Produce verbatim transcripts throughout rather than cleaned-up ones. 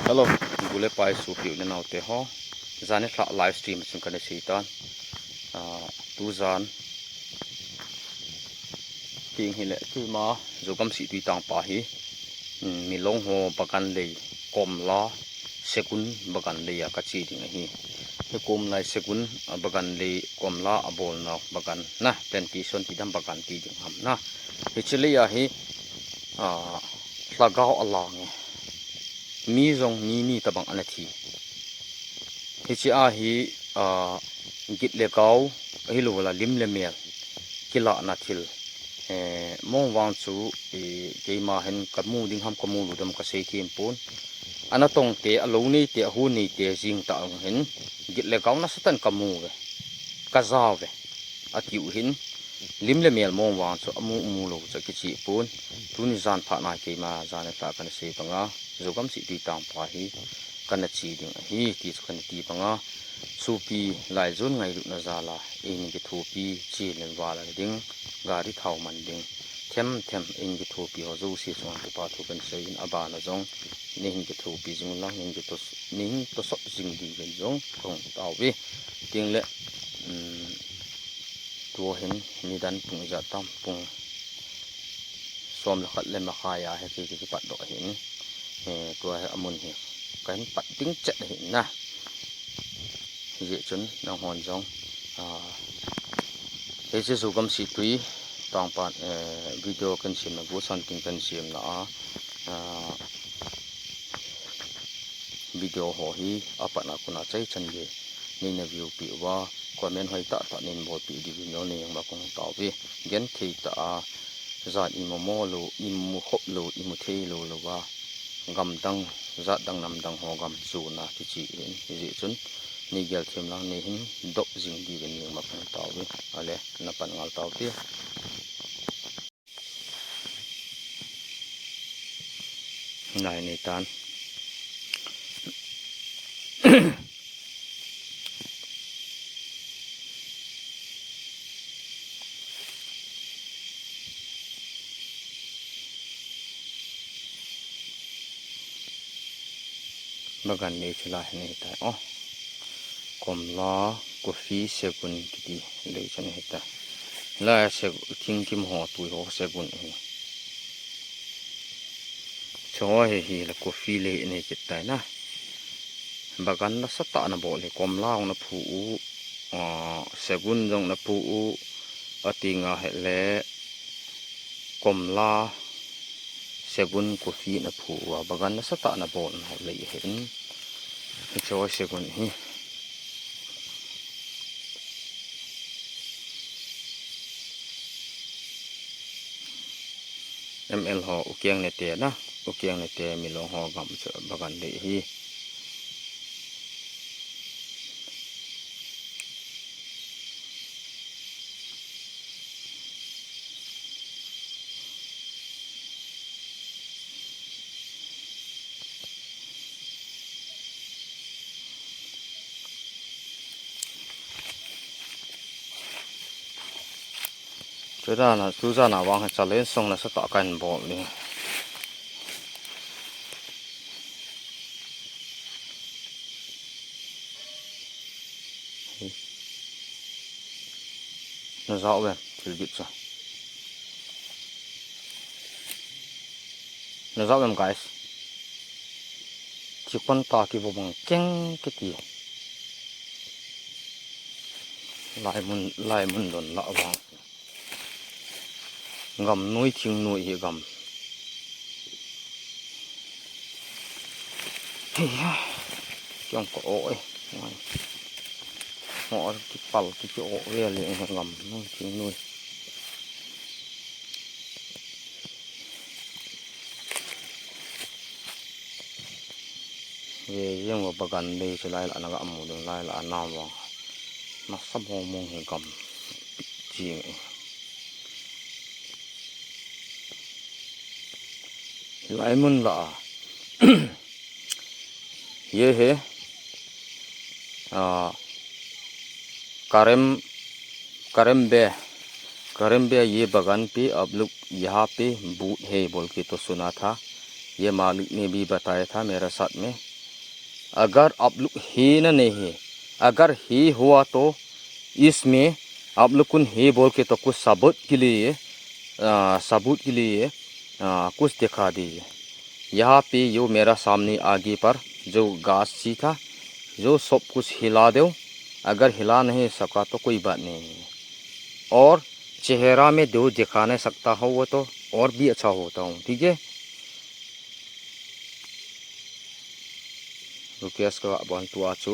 Hello, bu le pai sopi u le nao te ho. Jan nilhah live stream chun kana sei tan. Ah, tujan. King hi le, keima Zogam Sihtui tangpa hi. Hmm, Milong ho bagan lei, komla, segun bagan lei a ka che ding ahi. Hi komla segun, ah, bagan lei, komla a bolna bagan na, plantation ti dam bagan ti ding ham na. Hiche lei a hi, ah, lhagao a lang e. Mi jong mi ni tabang ana thi. Hiche a hi, ah, git le gao, ahilou le lim le mel, kilahna thil. Eh, mong vang chu, eh, keima hin ka mu ding ham ka mu lou dam ka sei them pon. Ana tong te, a lou nei te, a hu nei te, jing ta ang hin, git le gao nasatah in ka mu ve. Ka ja ve. Ati u hin, lim le mel mong vang chu, a mu, mu lou chu kiche pon. Tuni jan phat na keima, jan nilhah kana sei banga, Zogam Sihtui tangpa hi, kana che ding ahi, ti chu kana ti banga, sopi lai jon ngailutna jal a, eihin kithopi, che le val a ding, gari thao man ding, them them eihin kithopi ho jouse chunga kipa thu kana sei in, abana jong, neihin kithopi jing lang, neihin kitos-, neihin tosot jing diuvin jong, kahung tao ve. Tin le, um, tua hin, nidan pung ijat tam, pung som le khat le makhai a hi kei kipat doh ahin, eh, tua hi amun hi kahin pat ding chet ahin na. Hijeh chun nanghon jong, ah, hiche Zogam Sihtui tangpa, eh, video kahin semna, gosang tin kahin semna a, ah, video ho hi apatna a kona chaichan gei neina view peh uva, comment hoi tah tah neina bolpeh diuvin jong neijong ma kahung tao ve. Genthei tah a, jat imu mo lou, imu khop lou, imu thei lou louva, gam dang, jat dang, nam dang ho gam chuna kiche in, hijeh chun neigel them lang, neihin dop jing diuvin neijong ma kahung tao ve. Ale, napan ngal tau te. Nai nei tan. Bagan lei chu lai hi ahitai. Oh. Komla, coffee, segun kiti lei chu ahitai. Lai seg-, thingkim ho, tui ho segun ahi. Chu ho hi hi la coffee lei ahi kit tai na. Bagan nasatah ana bol hi, komla jong ana phu u, ah, segun jong ana phu u, ating ahile komla, segun, coffee ana phu uva, bagan nasatah ana bolna lei ahin. Hiche ho segun hi. M L ho, Ukeng ne te na, Ukeng ne te, Milong ho gam chu bagan lei ahi. Chudan a, tujan a vang hi challenge song nasatah kahin bol ni. Na ja uvem, thil git cha. Na ja uvem, guys. Thikon ta kivo bang keng kiti. Laimun, laimun don la vang. Gam noi, thing noi hi gam. Hei ha. Kiong ko o e. Ngai. Mo ki pal ki ki o ve le gam noi, thing noi. Ye, yeng va bagan lei chu lai la na ga mu ding lai la na va. Nasa mong mong hi gam. Chi nge. Laimun la. Ye he. Ah. Karem, karem be, karem be, ye bagan pe, ab lug yaha pe, boot hai bol ke to suna tha. Ye malik ne bhi bataya tha mera saath mein. अगर आप लोग हे ना नहीं है, अगर हे हुआ तो इसमें आप लोग कुन हे बोल के तो कुछ सबूत के लिए, आ, सबूत के लिए, आ, कुछ दिखा दीजिए। यहाँ पे यो मेरा सामने आगे पर जो घास सी था, जो सब कुछ हिला दो। अगर हिला नहीं सका तो कोई बात नहीं है। और चेहरा में जो दिखा नहीं सकता हो वो तो और भी अच्छा होता हूँ, ठीक है? Request ka bon tua chu,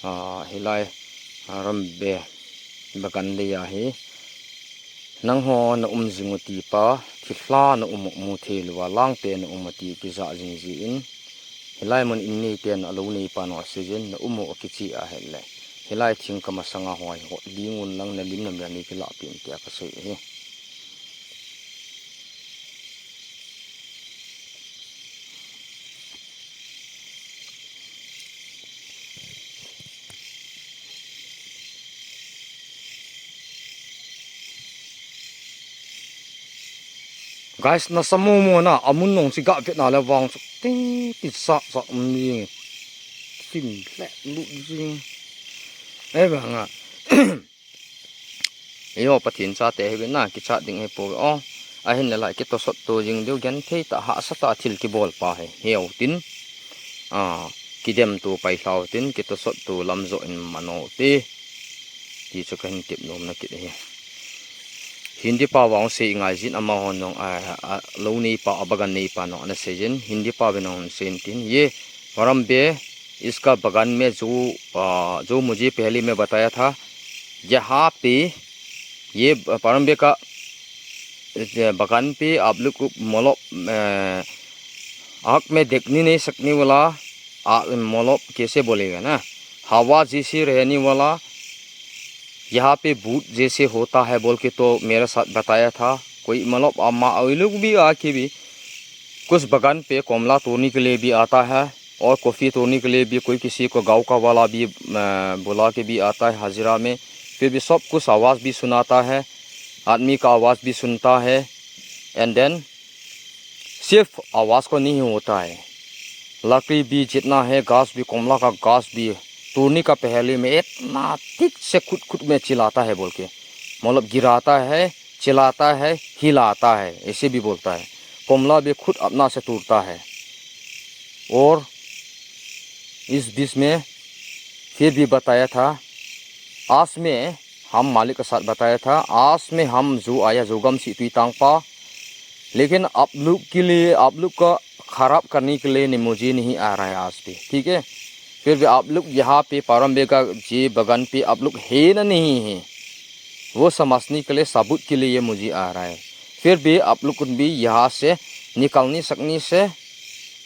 ah, hilai, ah, Rambe bagan le ya hi. Nangho na um jing u ti pa, thilha na um u mu thei lou a, lang te na um u ti kija jing ji in. Hilai mun in nei ten a lou nei pa no a season na um u a kichi a het le. Hilai thing ka masanga hoi ho ling un lang na lim na mel ni kila pin te a ka sei hi. Guys, na samu mo na, amun nong si ga vet na le vang su, ti, ti sa, sa, um, ni. Sim, le, lu, jing. Eh, vang a. Eiho Pathen chate hi na kichat ding hi po o. Ahin le lai kitosot to jing diu gen thei ta hahsa ta thil kibol pa hi. Heu tin. A, kidem to pai hlau tin kitosot to lam jo in mano te. Ti chu ka hin tip nom na kit hi. Hindi pa vang sei ngai jin ama hon nong a, a, lo nei pa a bagan nei pa nong ana sei jin Hindi pa ve nong sei tin ye Rambe इसका बगान में जो, आ, जो मुझे पहले में बताया था, यहाँ पे ये पारंबे का, अ, बगान पे आप लोग को मतलब, अ, आँख में देखने नहीं सकने वाला, आ, मतलब कैसे बोलेगा ना, हवा जैसे रहने वाला, यहाँ पे भूत जैसे होता है बोल के तो मेरे साथ बताया था। कोई मतलब अम्मा, ये लोग भी आके भी कुछ बगान पे कमला तोड़ने के लिए भी आता है और कॉफ़ी तोड़ने के लिए भी कोई किसी को गाँव का वाला भी, अ, बुला के भी आता है हाजिरा में। फिर भी सब कुछ आवाज़ भी सुनाता है, आदमी का आवाज़ भी सुनता है। And then सिर्फ आवाज़ को नहीं होता है, लकड़ी भी जितना है, घास भी, कमला का घास भी तोड़ने का पहले में इतना ठीक से खुद खुद में चिल्लाता है बोल के, मतलब गिराता है, चिल्लाता है, हिलाता है, ऐसे भी बोलता है। कमला भी खुद अपना से तोड़ता है। और इस बीच में फिर भी बताया था, आज में हम मालिक के साथ बताया था, आज में हम जो आया, जो गम सी तुई तांग पा, लेकिन आप लोग के लिए, आप लोग का खराब करने के लिए नहीं, मुझे नहीं आ रहा है आज भी, ठीक है? फिर भी आप लोग यहाँ पे पारंबे का जे बगान पे आप लोग है ना नहीं है, वो समझने के लिए, सबूत के लिए मुझे आ रहा है। फिर भी आप लोग को भी यहाँ से निकलने सकने से,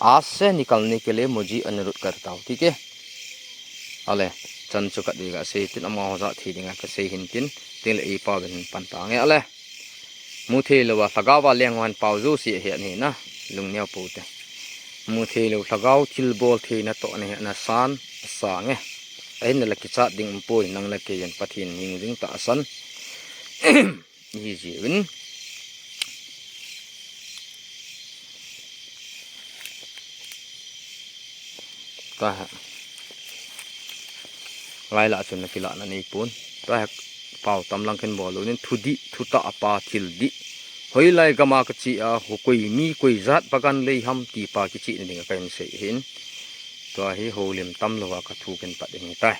आज से निकलने के लिए मुझे अनुरोध करता हूँ, ठीक है? Ale, chan chu ka ding a sei tin, ama ho ja thi ding a ka sei hin tin, tin le i pa ben pan ta nge ale. Mu thei lou a, lhagao va leng wan pau jo si he ni na, lung neo pu te. Mu thei lou, lhagao thil bol thei na to ne na san, sa nge. Ahin na la kichat ding um poi, nang na ke yan Pathen ning jing ta san. Hi ji win. Ta ha. Lai la chun na kila na nei pun. Ta ha pau tam lang ken bol lo nin thu di, thu ta a pa thil di. Hoi lai gama ka chi a, ho koi mi koi jat bagan lei ham ti pa kichi na ding a ka hin sei hin. Tua hi holim tam lou a ka thu ken pat ding tai.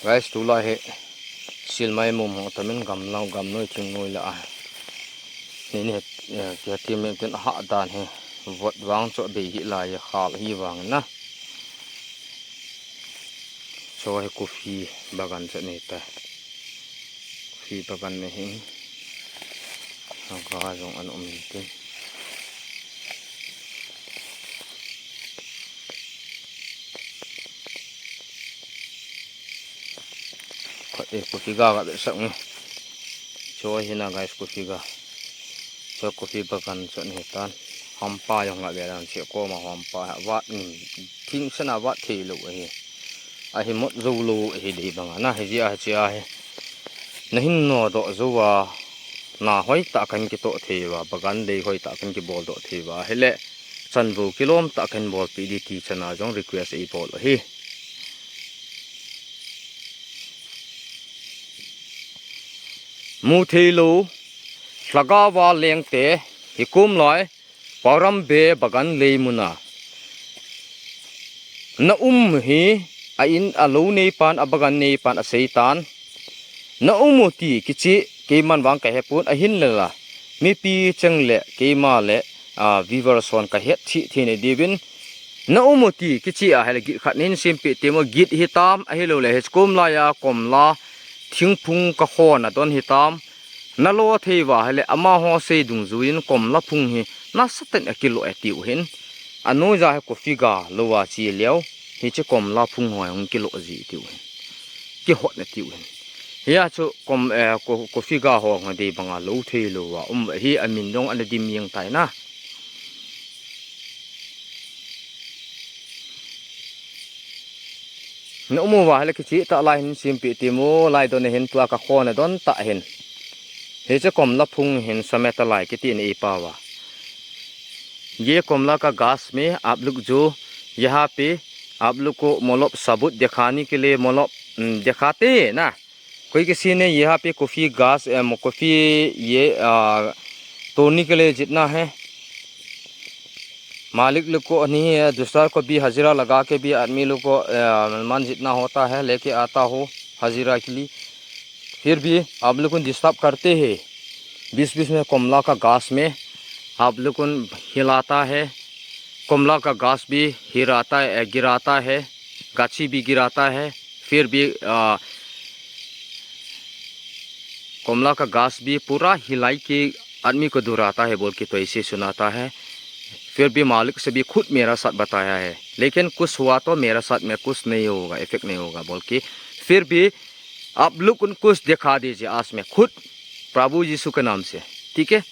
Guys, tulai hi silmai mum ho tamin gam lau, gam noi thing noi la a. Ni ni, eh, kia ti me tin ha dan hi vot vang cho be hi lai khal hi vang na. Tua hi coffee bagan chu nei ta. Coffee bagan nei hin. Aga jong an um in tin. Khat e coffee ga ga be sang ni. Chua hi na guys coffee ga. Chua coffee bagan chu nei tan. Hampa jong ga be dan se ko ma hampa ha vat ni. Thing sana vat thei lou ahi. Ahi mot jou lou ahi dei banga na hi jia hi chia hi. Na hin no doh jou a, na hoi ta kan kitoh thei uva, bagan dei hoi ta kan kibol doh thei uva. Hile chanvo kilom ta kan bol pi di ti chana jong request ei bol ahi. Mu thei lou, lhagao va lengte, hi kum lai, Pauram be bagan lei muna. Na um hi a in a lou nei pan, a bagan nei pan a sei tan. Na um u ti kichi keiman vang ka he pun a hin le la. Mipi cheng le keima le, a, viewers hon ka het thi thi nei diuvin. Na um u ti kichi a hele git khat nin simpi ti mo git hi tam, a hi lou le hi kum lai a kom la thingphung ka hon a don hi tam. Na lo thei uva hele amaho sei dungjuiyin kom la phung hi nasa ten a kilo e tiu hin. A noi ja hi coffee ga lo a chi leo. Hiche kom la phung hoi hung kilo ji tiu hin. Kihot na tiu hin. Hia chu kom, eh, ko-, coffee ga ho nga dei banga lo thei lou a. Um hi a min dong ana dim jeng tai na. Na um uva hele kichi ta lai hin simpi ti mu lai don hin tua ka khon a don ta hin. Hiche kom la phung hin sameta lai kiti ni i pa uva. ये कमला का गाछ में आप लोग जो यहाँ पे आप लोग को मतलब सबूत दिखाने के लिए मतलब, हम्म, दिखाते हैं ना। कोई किसी ने यहाँ पे कॉफी गाछ, अम, कॉफी ये, आ, तोड़ने के लिए जितना है, मालिक लोग को नहीं है, दूसरा को भी हजीरा लगा के भी आदमी लोग को, अ, मान जितना होता है, लेके आता हो हजीरा के लिए, फिर भी आप लोग को डिस्टर्ब करते हैं। बीच बीच में कमला का गाछ में आप लोग को हिलाता है, कमला का गाछ भी हिलाता है, गिराता है, गाछी भी गिराता है, फिर भी, आ, कमला का गाछ भी पूरा हिलाई के आदमी को डराता है बोल के तो ऐसे सुनाता है। फिर भी मालिक से भी खुद मेरा साथ बताया है, लेकिन कुछ हुआ तो मेरा साथ में कुछ नहीं होगा, इफेक्ट नहीं होगा बोल के। फिर भी आप लोग उन कुछ दिखा दीजिए आज में खुद प्रभु यीशु के नाम से, ठीक है?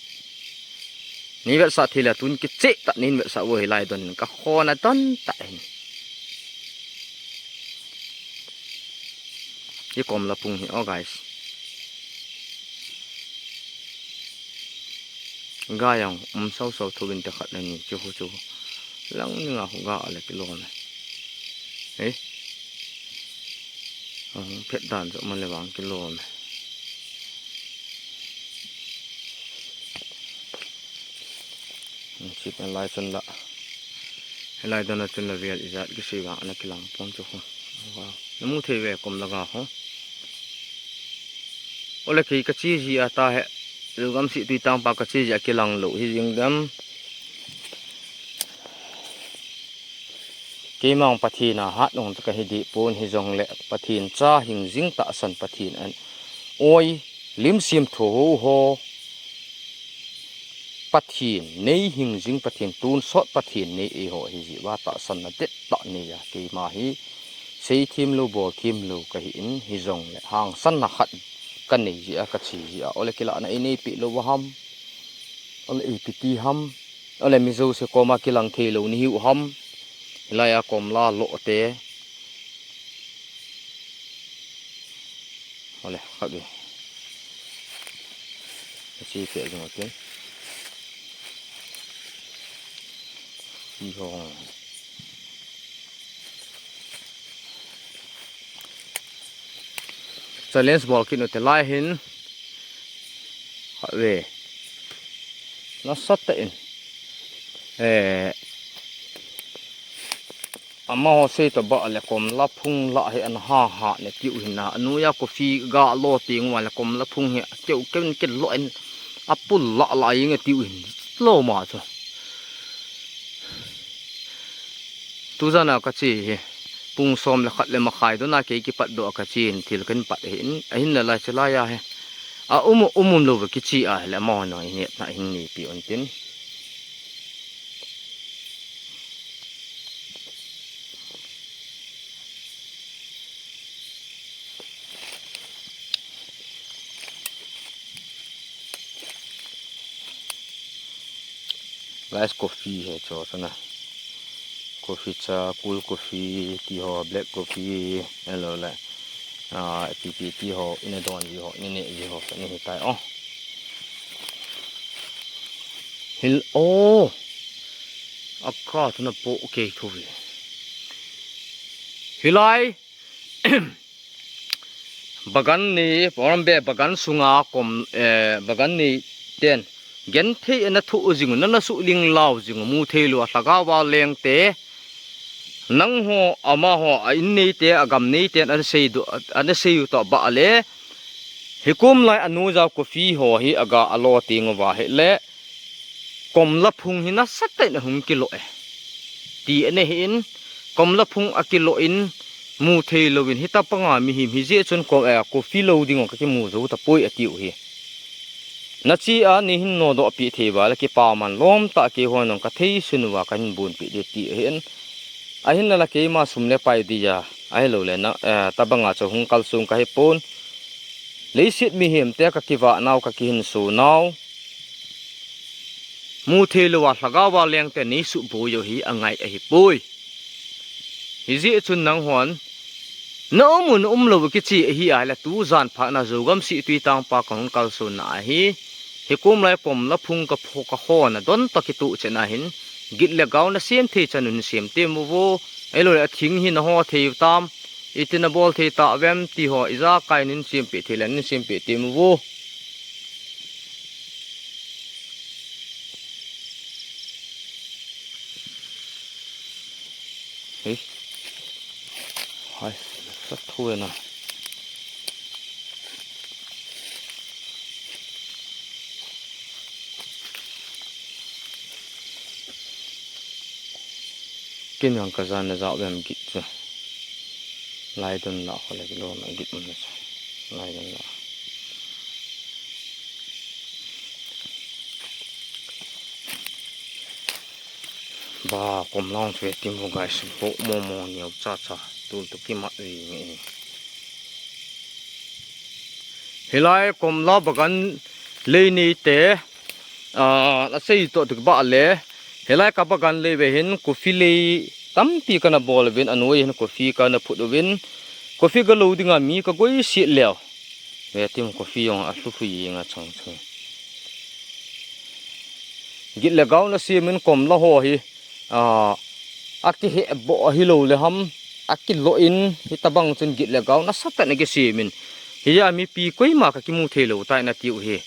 Ni vetsah thei le tun kicheh tah nin vetsah vo hilai don ka khon a don tah hin. Hi kom la phung hi, oh guys. Ga jong um sau sau thuvin te khat na ni chu hu chu. Lang ni nga hu ga le kilom e. Hei. Ang phet dan chu man le vang kilom e. Chip lai chun la. Hilai don a chun la vial ijat kisei vang ana kilang pon chu hu. Wow. Na mu thei ve kom la ga ho. Ole kei ka chi ji a ta he. Lugam si tui tang pa ka chi ji a kilang lo hi jing dam. Keima Pathen a hat nung ka hi di pon hi jong le Pathen cha hing jing tahsan Pathen an. Oi, lim sim tho ho ho. Pathen, nei hing jing Pathen, tun sot Pathen nei ei ho hi ji va tahsan na det tah nei a keima hi. Sei thim lo, bol thim lo ka hi in hi jong le hangsan na khat ka nei ji a ka chi ji a. Ole kila na ei nei pi lo va ham. Ole ei pi ti ham. Ole mi jouse koma kilang thei lo ni hiu ham. Hilai a kom la lo te. Ole, khat ve. Ka chi pe jong a tin. Hi ho. Challenge bol kit nu te lai hin. Khat ve. Nasa tah in. Eh. Amaho sei to ba le kom la phung la hi an ha ha ne tiu hin na. Anu ya coffee ga lo ti ngwa le kom la phung hi keu keu ni ke lo in. Apul la la ing tiu hin. Lo ma chu. Tu jana ka chi hi. pung som le khat le makhai dona kei kipat doh a kachen thil kahin pat ahin, ahinla lai chalai a hi. A um, um, um lou va kichi a hile amaho nang inetna hin neipi un tin. Guys, coffee hi chu chu na. Coffee cha, cool coffee ti ho, black coffee, hello le. Ah, P P ti ho, ina don ji ho, ina ne ji ho, ni hi tai o. Hil o. Aka thuna po kei thu vi. Hilai. Bagan ni, poram be bagan sunga kom, eh, bagan ni ten. Genthei ana thu jing, nana su ling lau jing, mu thei lou a lhagao a leng te. Nangho, amaho, a in nei te, a gam nei te, ana sei do, ana sei u to ba le. Hikum lai anu ja coffee ho hi aga alo ting va hi le. Komla phung hi nasatah in ahung kilo e. Ti ane hi in, komla phung akilo in, mu thei lou in, hita panga mihem hi jeh chun ko, eh, coffee lo ding ka kimu jou tapoi ati u hi. Nachi a ni hin nodoh pi thei va le kipa man lom ta kei hon nong ka thei sun va ka hin bun pi de ti hi in. Ahin la la keima sum le pai dia. Ahilou le na, eh, tabanga chu hung kal sung ka hi pon. Leiset mihem te ka kiva nau ka kihin su nau. Mu thei lou a lhagao a leng te nei su boi u hi angai ahi poi. Hi jeh chun nang hon. Na um u na um lou u kichi ahi a le tu jan pha na jo gam si tui tang pa ka hung kal su na ahi. Hikum lai komla phung ka pho ka ho na don ta kitu che na hin. Git le gao na sem thei chan un sem te mu vo. Ahilou le a thing hi na ho thei u tam. Iti na bol thei ta vem ti ho ijakai nin sem pe thei le nin sem pe te mu vo. Hei. Hai, sa thu na. Kin ang ka jan na ja vem git chu. Lai dun la ho le lo na git mun na chu. Lai dun la. Ba, kom lang chu ti mu guys, bo mo mo niau cha cha, tul tu kimat ri nge. Hilai komla bagan lei nei te, ah, a sei to tuk ba le. Hilai ka bagan lei ve hin coffee lei tampi kana bol vin anoi hin coffee kana phut vin. Coffee ga lo dinga mi ka goi si leo. Ve tim coffee jong a hlu hlu inga chang chang. Git le gao na siamin komla ho hi, a, a kihe bo hi lo le ham, a kilo in, hi tabang chun git le gao nasatah na kisiamin. Hi a mipi koima ka kimu thei lo tai na tiu hi.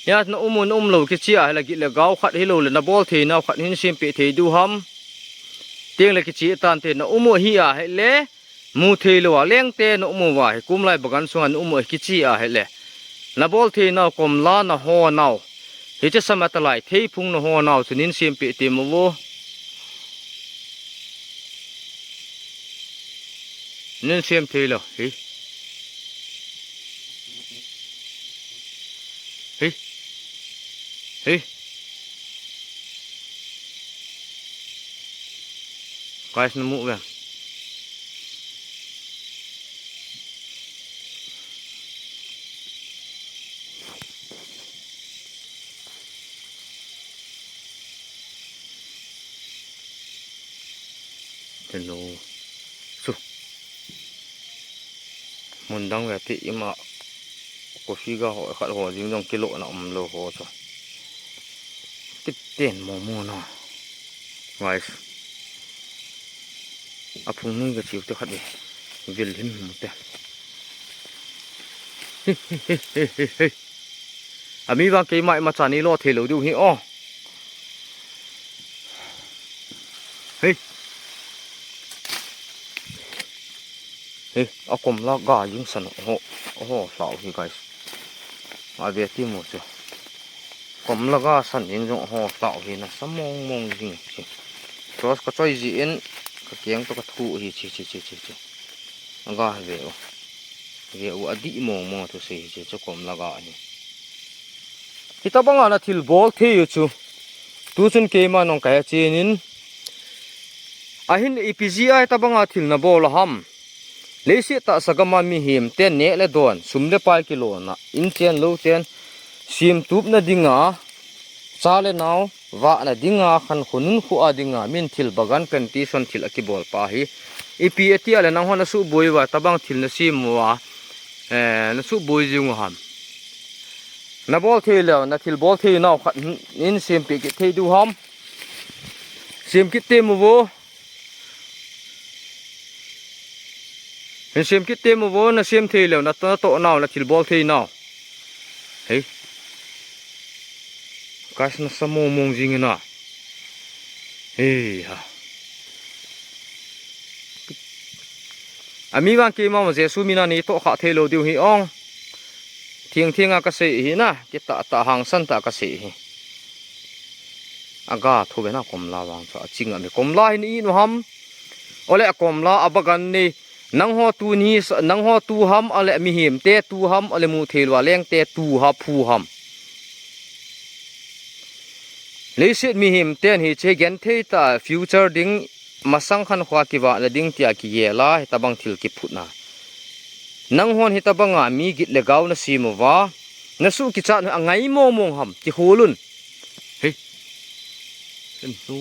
Hi a na um u na um lo kichi a hi la git le gao khat hi lo le na bol thei nau khat hin siam pe thei du ham. Tiang le kichi tan te na um u hi a hi le. Mu thei lou a leng te na um u va, hi kum lai bagan sunga na um u kichi a hi le. Na bol thei nau komla na ho nau. Hi che sama ta lai thei phung na ho nau chu nin siam pe ti mu vo. Nin siam thei lou, hi. Hi. Hi. Guys, na mu ve. Hello. Su. Mun dang ve ti ima. Coffee ga ho khat ho jing jong kilo na um lo ho chu. Kiten mo mo na. Guys. A phung nui ga chiu te khat ni. Vil him him te. Hi, hi, hi, hi, hi, hi. Ami vang keima ima cha ni lo thei lo diu hi o. Hei. Hei, a komla ga jing san ho, ho hlau hi guys. A ve ti mo chu. Komla ga san jing jong ho hlau hi nasa mong mong jing chi. Cross ka choi ji in ka keng to ka thu hi chi chi chi chi chi. Aga ve u. Ve u, adih mong mong thusei hiche chu komla ga hi. Hitabanga nathil bol thei u chu. Tuchun keima nong kahe chenin. Ahin ipi jeh a hitabanga thil nabol u ham. Leiset tahsa gama mihem ten neh le don, sum le pai kilona, in chen lou chen, semtupna dinga, cha le nao vahna dinga, khankho nunkho a dinga, min thil bagan plantation thil akibol pa hi. Ipi ati a le nanghon nasuhboi uva, tabang thil nasem uva, eh, nasuhboi jing u ham. Nabol thei leu, nathil bol thei nau khat in sempeh kit thei diu ham. Sem kit temo vo. Hin sem kit temo vo, nasem thei leu, na, natoh nau, nathil bol thei nau. Hei. Guys, nasa mong mong jing e na. Hei ha. Ami vang keima ma Jesu mina neitoh kha thei lou diu hi ong. Theng theng a kasei hi na, kitah tah hangsan tah kasei hi. Aga thu ve na komla vang chu, aching a mi komla hin i nu ham. Ole komla abagan ni, nangho tu ni sa, nangho tu ham, ale mihem te tu ham, ale mu thei lou a leng te tu ha phu ham. Leiset mihem ten hiche genthei tah future ding, masang khankho a kivahna ding tia kigel a, hitabang thil kiphutna. Nanghon hitabanga mi git le gao nasem uva, nasuh kichat u angai mong mong ham, kihol un. Hei. Sen nu.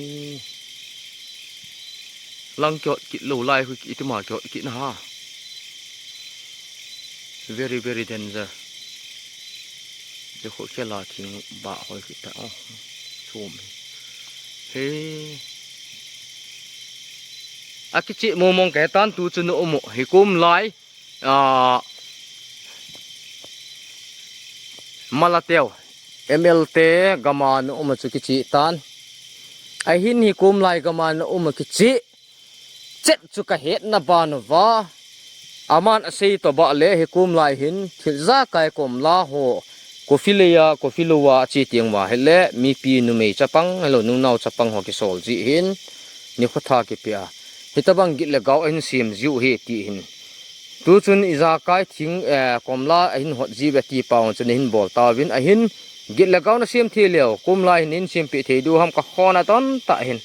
Lang kihot kit lou lai hui ki itima kihot kit na ha. Very, very danger. Te kho khela thing ba hoi kit ta. Oh. Chom. He. Akicheh mong mong kahe tan tuchun na um u. Hi kum lai. Ah, Malateu, M L te gama na um u chu kicheh tan. Ahin hi kum lai gama na um u kicheh. Chet chu kahetna ban uva. Aman asei tobang le hi kum lai hin thil jakai komla ho. Kofi lei a, kofi lou a, ache teng uva hile, mipi numei chapang, helou nungnao chapang ho kisol ji hin. Nikho tha kipe a. Hitabang git le gao ahin sem jiu hi ti hin. Tuchun ijakai thing, eh, komla ahin hot ji ve ti pau chun hin bol tauvin ahin git le gao nasem thei leu, kum lai hin sempeh thei diu ham kakhona don tah hin.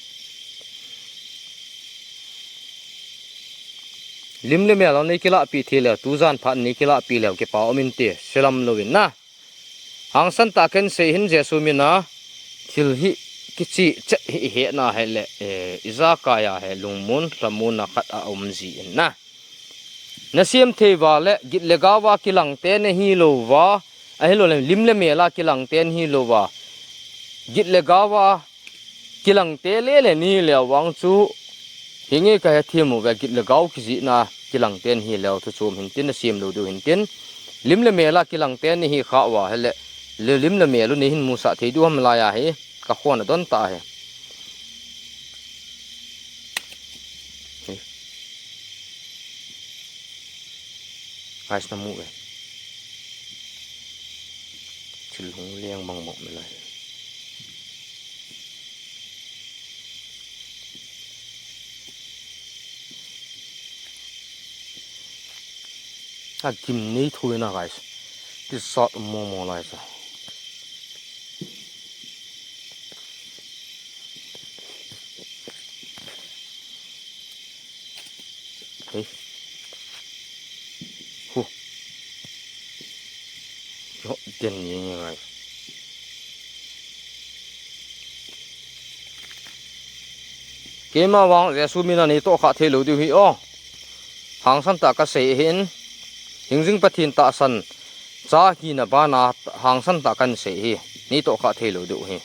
Lim le mel nei kilahpi thei leu, tujan phat nei kilahpi leu, kipa um inte, selam louvin na. Hangsan tah ken sei hin Jesu mina, thil hi kicheh chet hi ihetna hile, eh, ijakai a hi lungmon, lhamon a khat aum ji in na. Nasem thei uva le, git le gao a kilang te nahi lou uva, ahilou le, lim le mel a kilang te nahi lou uva. Git le gao a kilang te le le nahi leu vang chu, hinge kahe them uve git le gao kijihna kilang te nahi leu thu chom hin tin nasem lou diu hin tin. Lim le mel a kilang te nahi kha uva hile, le lim le mel u nahin musah thei diu ham lai a hi, kakhona don tah hi. Guys, namu ve. Thil hung leng bang bang me lai. Agim nei thui na, guys. Ti sot mo mo lai sa. Hei. Hu. Yo, den ni ni ngai. Keima vang Jesu mina neitoh kha thei lou diu hi o. Hangsan tah kasei hin. Hingjing Pathen tahsan cha hina bana hangsan tah kan sei hi. Neitoh kha thei lou diu hi.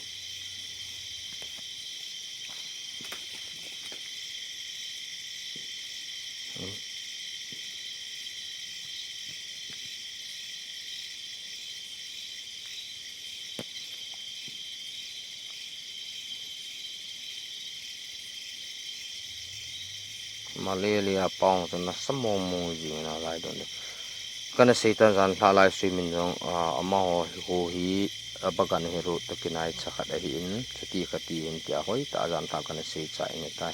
Malaria pau chu nasa mong mong jing na lai don. Kana sei tan jan lha lai sui min jong, ah, amaho hi ho hi, ah, bagan hi ru to kinai cha khat ahi in, chuti kati in tia hoi ta jan lha kana sei cha in tai.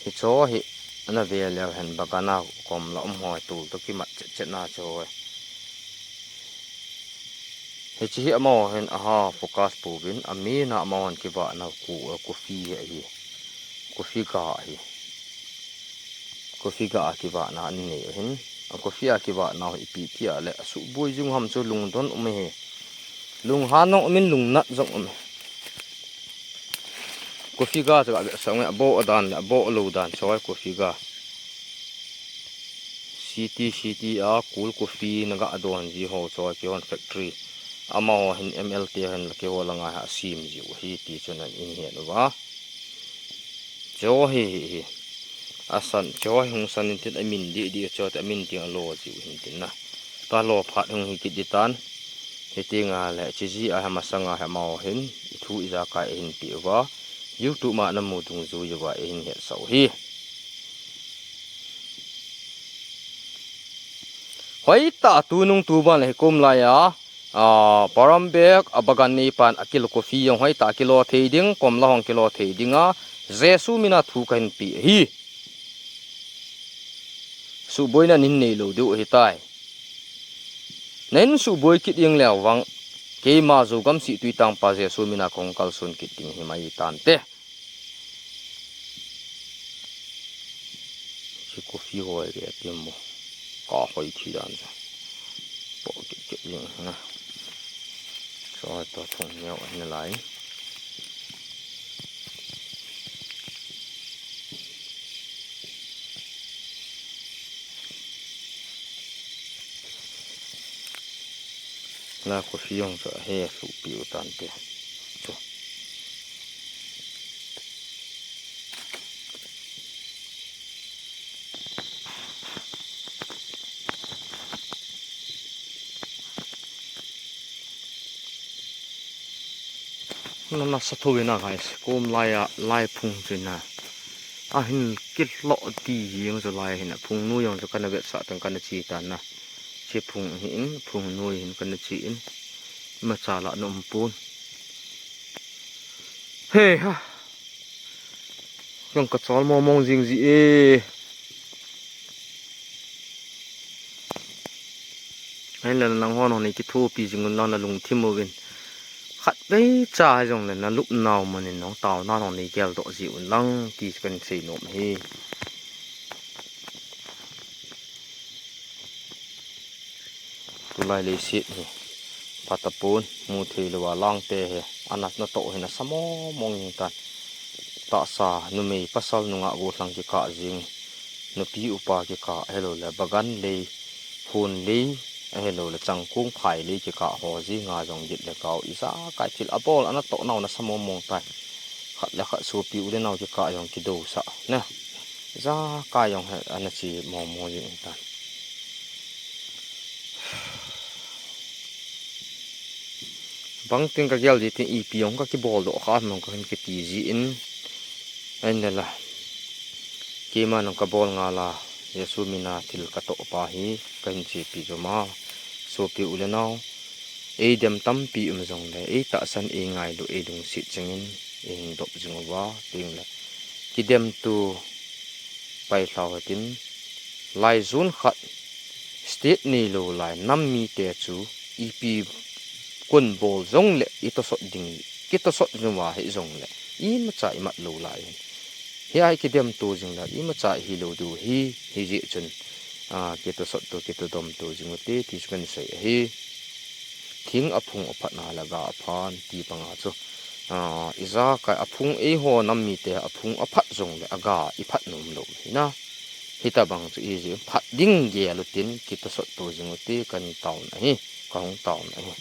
Hicho hi Ana ve leu hen bagan a kom la um ho tol toh kimat chet chet na chu hoi. Hiche hi amaho hin aha focus pouvin, amin a amahon kivah nau ko, coffee ahi. Coffee ga ahi. Coffee ga a kivah na an nei ahin. A coffee a kivah nau hi ipi ti a le, asuhboi jing ham chu lungdon um ahi. Lunghan jong um in lungnat jong um. Coffee ga chu ga ve sang e, aboh dan le aboh lou dan chu hoi coffee ga. City, city a cool coffee na ga don ji ho chu hoi kihon factory. Amaho hin M L te hin la kihol a ngai ha sim ji u hi ti chun an in hian uva. Chu hi hi hi. Asan, chu hi hung san in tin amin di di chu te amin ting alo ji u hin tin na. Ka lo phat hung hi kit di tan. Hiti nga le, chi ji a hama sanga hama ho hin, i thu i jakai hin pi uva. YouTube ma na mu dungjuiya eihin hetsah u hi. Hoitah a tunung tuban le hikom laiya, a, Parambek a bagan neipan a kilo coffee jong hoitah a kilo thei ding, kom la hung kilo thei ding a, Jesu mina thu kahin pe ahi. Suhboina nin neilou diu ahitai. Nahin suhboi kit ding leu vang, keima Zogam Sihtui tangpa Jesu mina kahung kalson kit ding ahi mai tante. Chi coffee hoi ve ati mo. Ka hoi thi dan chu. Po kit kit jing na. Chu to thung neo ahi nalai. La coffee jong chu ahe suhpi u tante. Chu. Na nasa thou in a guys, kom laiya, lai phung chu na. Ahin kilou ti jing chu lai hin a phung nu jong chu kana vetsah tan kana che tan na. Che phung hi in, phung nu hin kana che in. Imacha la na um pon. He ha. Jong ka chol mong mong jing ji e. Ahin le nang hon hon nei kithopi jing un lang na lungthim uvin. Khat vei cha jong le na lup nau manin nong tao na nong nei gel doh ji un lang ti kan sei nom hi. Tulai leiset hi phatapon, mu thei lou a lang te hi, ana na toh hin asa mong mong jing tan. Tahsa, numei, pasal nungah gollhang kikah jing, nupi upa kikah, ahilou le bagan lei, phun lei, ahilou le changkong phai lei kikah ho jing a jong git le gau ijakai thil abol ana toh nau nasa mong mong tai. Khat le khat sopi u le nau kikah jong kidousah na. Ijakai jong hi ana che mong mong jing tan. Bangtin ka gel ji tin ipi jong ka kibol doh kha mong ka hin kiti ji in. Ahin le la. Keima nong ka bol nga la. Jesu mina thil ka toh pa hi ka hin chepi jom a. Sopi u le nau. Ei dem tampi um jong le. Ei tahsan ei ngailu ei lungset jing in. Ei hung dop jing uva. Ting le. Kidemtu. Pailhau hitin. Lai jun khat. State neilou lai nam mite chu ipi kon bol jong le i tosot ding, kitosot jong a hi jong le imacha imat lou lai hin. Hiai kidemtu jing le imacha hilou diu hi, hijeh chun, a, kitosot tu, kitodom tu jing ute ti chu kan sei ahi. Thing aphung aphat na le ga aphan ti banga chu. A, ijakai aphung eiho nam mite aphung aphat jong le aga iphat nom lou hi na. Hitabang chu iji phat ding gel utin kitosot tu jing ute kan tauna hi, ka hung tauna hi.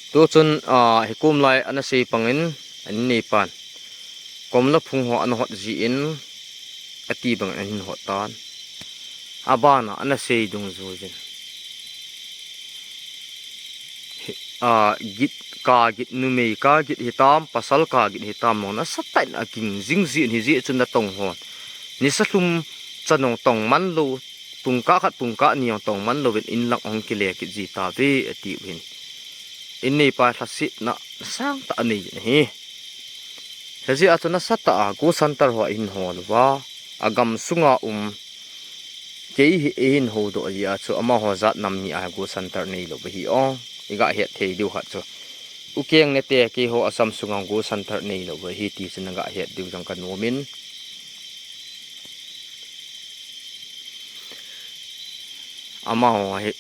Tuchun, a, hikom lai ana sei pangin, an neipan. Kom la phung ho ana hot ji in, ati bang an hin hot tan. Abana ana sei dungjuiyin. Hi, a, git ka git numei ka git hitam, pasal ka git hitam mong na satan a ging jing jin hijeh chun na tong hon. Nisa lhum chanong tong man lou, pungkah khat pungkah ni jong tong man louvin in lang hung kile kit ji tave ati u hin. In neipa lhasetna sangtah anei jin ahi. Hijeh a chu nasatah a ghost hunter ho ahin hol uva, agam sunga um, kei hi eihin houdoh jeh a chu amaho jat nam ni a ghost hunter neilou ahi o. Iga het thei diu khat chu, ukeng nete keiho Assam sunga ghost hunter neilou ahi ti chu naga het diu jong kanom in. Amaho hi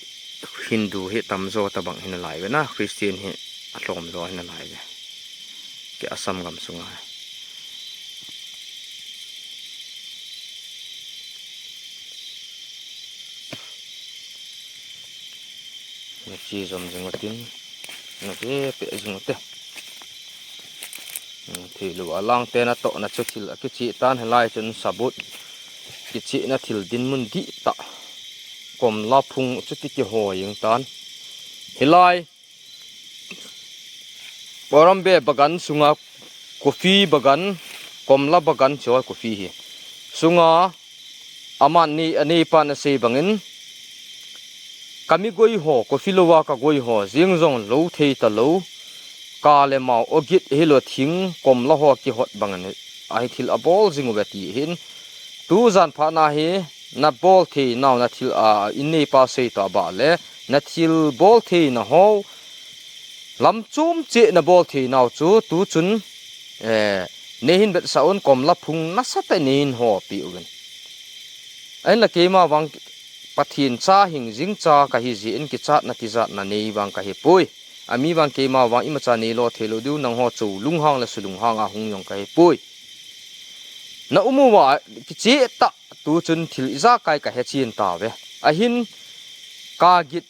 Hindu hi tamjo tobang hinalai ve na, Christian hi alhomjo hinalai ve. Kei Assam gam sunga. Nache jom jing utin, nave peh jing ute. Thilou a langte natohna chu thil akicheh tan, hilai chun sabut kichehna thil dinmun dihtah, komla phung chuti kihoi jeng tan. Hilai Borambe bagan sunga coffee bagan, komla bagan chu coffee hi sunga aman ni, aneipan asei bangin, kami goi ho, coffee louva kagoi ho jeng jong lou thei talou, ka le mao ogit hilou thing komla ho kihot bangin ahi thil abol jing uve ti ahin. Tujan phatna hi nabol theinau nathil a, inneipa seita bah le nathil bol theina ho lam chom cheh nabol theinau chu tuchun, eh, neihin vetsah un, komla phung nasatah in neihin hopeh uvin. Ahinla keima vang Pathen cha hing jing cha kahi jeh in kichatna tijatna nei vang kahipoi. Ami vang keima vang imacha neilo theilou diu, nangho chu lunghang le sulunghang a hung jong kahipoi. Na um uva kicheh tah tuchun thil ijakai kahechen tauve. Ahin ka git,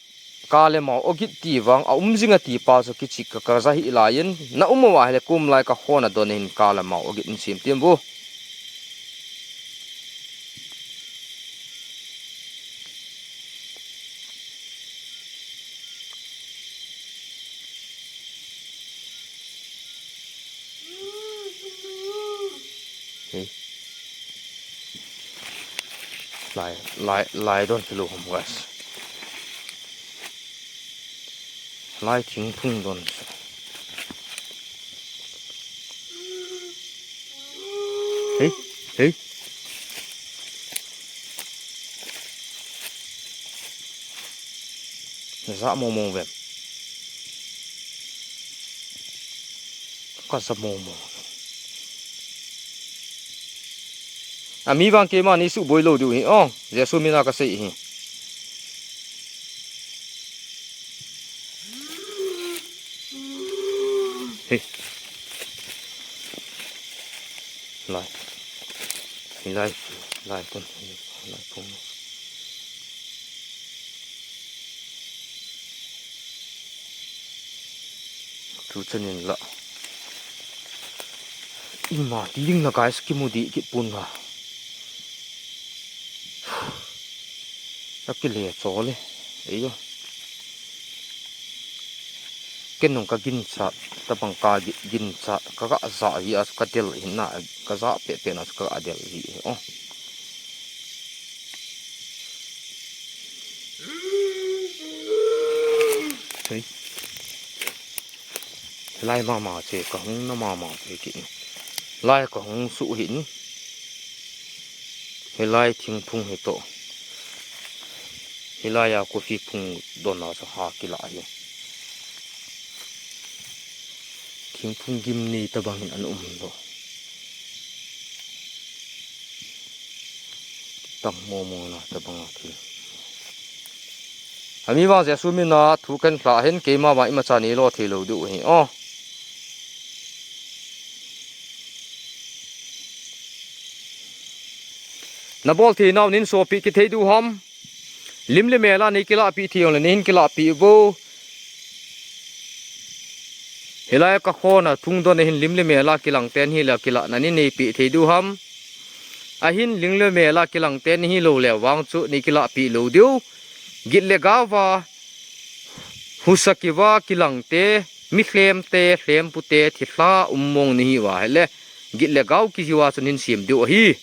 ka le mao ogit ti vang aum jing ati pa chu kicheh ka, kaja hih laiyin, na um uva hile kum lai kakhona don ahin ka le mao ogit in sem tem vo. Hei. Lai, lai, lai don kilou ham, guys. Lai thingphung don. Hei, hei. Naja momo vem. Kaja momo. Ami vang keima neisuh boi lou diu ahi. O, Jesu mina kasei ahi. Hei. Lai. Lai, lai kun, lai kun. Tuchan in la. Ima ti ding la guys, kimu dih kit pon la. Ka kile chol e. Eiyo. Ken nung ka ginchat, tabang ka gi-, ginchat, ka ga ja hi a chu ka del hi na, ka ja peh peh na chu ka ga del hi. O. Hei. Hilai mama che, kahung na mama che kit ni. Lai kahung suh hih in. Hilai thingphung hi toh. Hilai a coffee phung don a chu ha kila hi. Thingphung gimnei tabang in ana um doh. Tang momo na tabang a thil. Ami vang Jesu mina thu kan hla hin keima vang imacha neilo thei lou diu ahi. O. Nabol thei nau nin sopi kithei diu ham. Lim le mel a nei kilahpeh thei jongle neihin kilahpeh vo. Hilai a ka khona phung don a hin lim le mel a kilang ten hileh kilahna nei neipeh thei diu ham. Ahin lim le mel a kilang ten hilou leh vang chu nei kilahpeh lou diu. Git le gao va, husa kiva kilang te, mi lhem te, lhempu te, thilha um mong nei hi uva ahileh, git le gao kihiu a chu nin sem diu ahi.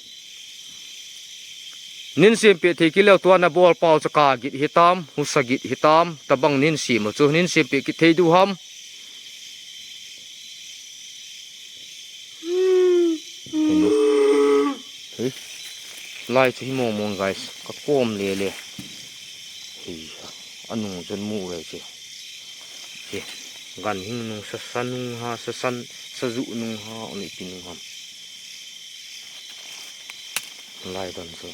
Nin sempeh thei kit leu tua nabol pau chu ka git hitam, husa git hitam, tabang nin sem u chu, nin sempeh kithei diu ham. Hi. Lai chu hi mong mong guys. Ka kom le le. Hi. Anung chun mu ve che. Hi. Gan hing nung sa sa nung ha sa san sa zu nung ha ani pi nung ham. Lai don chu.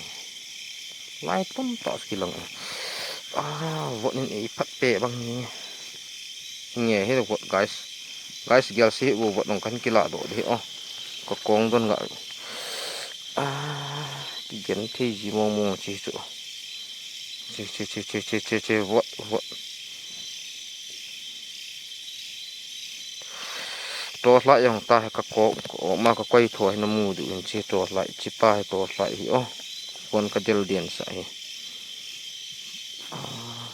Lai ton ta ski lang. Ah, vot nin ei phat pe bang ni. Nge he vot guys. Guys, gel si vot vot nong kan kila do de o. Ka kong don nga. Ah, ki gen thei ji mong mong chi chu. Chi chi chi chi chi chi chi vot vot. Torchlight jong ta he ka ko, ko ma ka koi tho he na mu du in chi torchlight chi pa he torchlight hi o. Kon ka del den sa hi. Ah.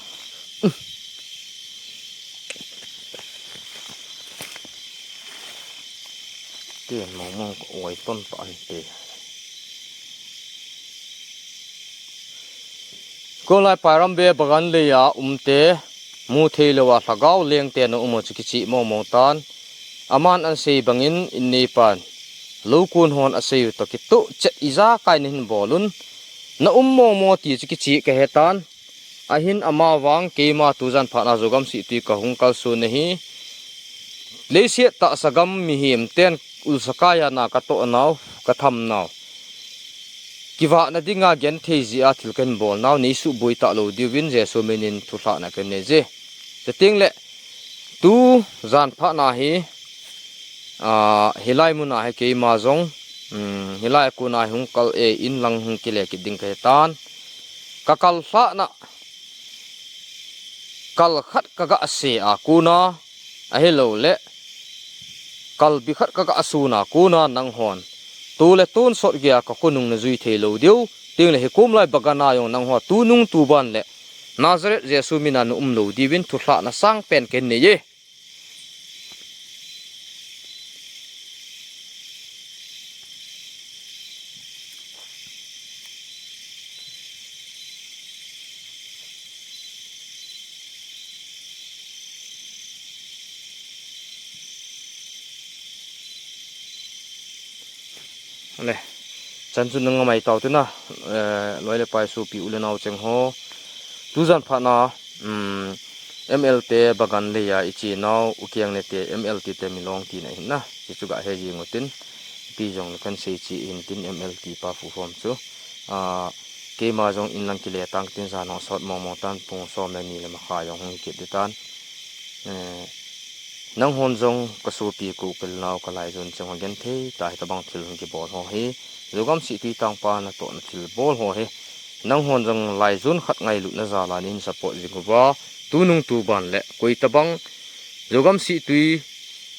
Ten mong mong ko oi ton ta an te. Ko lai Pairam be bagan le ya um te. Mu thei lo a lhagao leng te na um o chu kichi mong mong tan. Aman an sei bangin in nei pan. Lo kun hon a sei u to kitu chet iza kai na hin bolun. Na um mong mo ti chu kichi ka he tan. Ahin ama vang keima tu jan phat na Zogam si tui ka hung kal su na hi. Leiset ta sagam mihem ten ulsa kaya na ka to nau, ka tham nau. Kiva na dinga gen thei ji a thil kan bol nau nei su bui ta lo diuvin Jesu minin thu hla na kan nei je. Te ting le tu jan phat na hi, a, hilai mun a hi keima jong, um, hilai kun a hi hung kal e in lang hung kile kit ding ka he tan. Ka kal hla na, kal khat ka ga se a kun a, a hi lo le, kal bi khat ka ga su na kun a nang hon. Tu le tun sot gea ka khonung na jui thei lo diu, ting le hi kum lai bagana jong nang ho tu nung tu ban le, Nazareth Jesu mina na um lo diuvin thu hla na sang pen ken nei e. Ale. Chan chu nang ngamai tau te na, eh, loi le pai sopi u le nau cheng ho. Tu jan phat na, um, M L te bagan le ya i chi nau, u kiang ne te M L ti te mi long ti na hin na. Ti chu ga he jing u tin. Pi jong le kan sei chi hin tin M L ti pa fu form chu. Ah, keima jong in lang kile tang tin jan ho sot mong mong tan pung som le ni le ma kha jong hung kit di tan. Eh, nang hon jong ka sopi ko pel nau ka lai jun cheng ho gen thei ta hi ta bang thil hung ki bol ho hi. Zogam si tui tang pa na to na thil bol ho hi. Nang hon jong lai jun khat ngai lut na ja la nin support jing ho va. Tu nung tu ban le koi ta bang Zogam si tui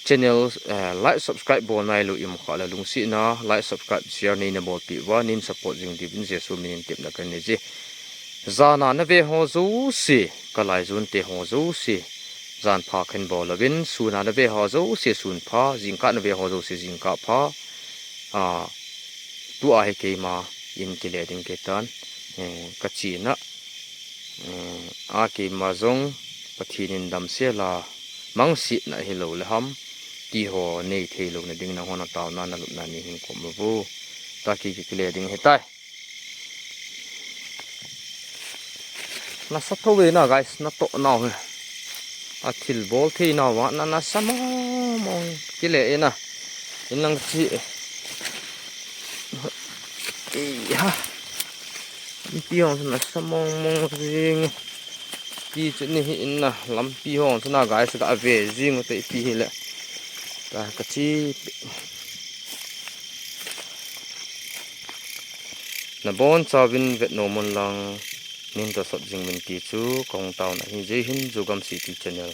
channel, eh, like, subscribe bol nai lo i mu kha le lungsi na, like, subscribe, share nei na bol pi va, nin support jing diuvin Jesu minin tep na kan nei je. Jana na ve ho jo si, ka lai jun te ho jo si. Jan pha khen bol lo vin, suna na ve ho jo si, sun pha, jingka na ve ho jo si, jingka pha. Ah, tu a hi keima in kile ding ke tan, eh, ka chi na. Eh, a keima jong Pathen in dam se la, mang si na hi lo le ham, ti ho nei thei lo na ding na ho na tau na na lup na ni hin kom lo bu. Ta ki ki kile ding he tai. Na sa tho ve na guys, na to nau he. A thil bol thei nau va, na, na sa mong mong kile e na. In lang chi. Ei ha. Pi hong na sa mong mong jing. Pi chu ni hi in na lampi hong chu na guys ka ve jing u te pi hi le. Ka, ka chi. Na bon chauvin vet nom un lang nin to sot jing min ti chu ka hung tao na hi. Jai Hind, Zogam City Channel.